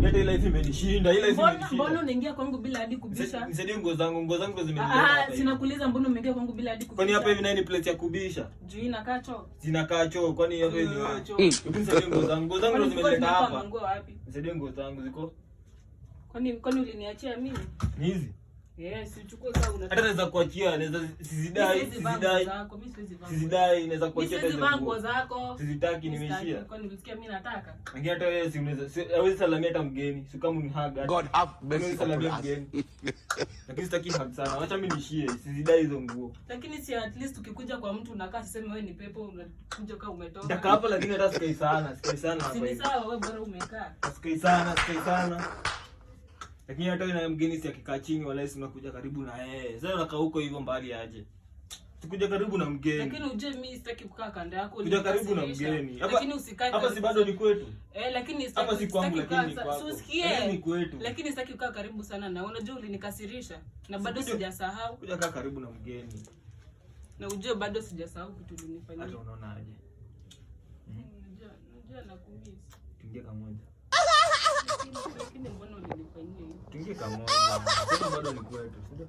Hata hii life imenishinda, hii life Mbona imenishinda. mbona unaingia kwangu bila hadi kubisha? Nisaidie nguo zangu, nguo zangu ndo zimenileta Ah, hapa hivi. sinakuuliza mbona umeingia kwangu bila hadi kubisha? Kwani hapa hivi nani place ya kubisha? Juu inakaa choo. Zinakaa choo, kwani hapa hivi ni wapi? Choo. Hebu nisaidie nguo zangu, nguo zangu ndo Kwani zilikuwa zimenileta zinakaa hapa. manguo wapi? Nisaidie nguo zangu ziko. Kwani uliniachia mimi? Ni hizi. Yes, uchukue kama unataka. Hata naweza kuachia, naweza sizidai, Mimi siwezi vaa nguo sizidai. zako, mimi siwezi vaa nguo. Sizidai, naweza Mimi kuachia siwezi hata vaa hizo nguo nguo. zako. Sizitaki, Mimi sitaki. nimeishia. Kwani ulisikia mimi nataka? Lakini hata wewe si unaweza hawezi salamia hata mgeni. Si kama unihug hata. God have mercy Hawezi upon salamia us. mgeni. Lakini sitaki hug sana. Wacha mimi niishie. Sizidai hizo nguo. Lakini si at least ukikuja kwa mtu unakaa, siseme wewe ni pepo, unakuja kama umetoka. Nitakaa hapa lakini hata sikai sana, sikai sana Si hapa ni hivi. sawa, wewe bora umekaa. Sikai sana, sikai sana. Lakini hata wewe na mgeni si akikaa chini wala si unakuja karibu na yeye. Sasa unakaa huko hivyo mbali aje? Sikuja karibu na mgeni. Lakini ujue mimi sitaki kukaa kando yako. Kuja karibu na ulinikasirisha. mgeni. Hapa Lakini usikae hapa si karibu. bado ni kwetu. Eh, lakini sitaki Hapa si kwangu sitaki lakini ni kukaa kwako. si usikie. Lakini ni kwetu. Lakini sitaki kukaa karibu sana na unajua ulinikasirisha na bado sijasahau. Kuja kaa karibu na mgeni. Na ujue bado sijasahau kitu ulinifanyia. Hata unaona aje? Unajua nakumiss. Tuingie kamoja. Lakini mbona ulinifanyia hivyo? Tuingie kamoja. Sasa bado ni kwetu, si ndio?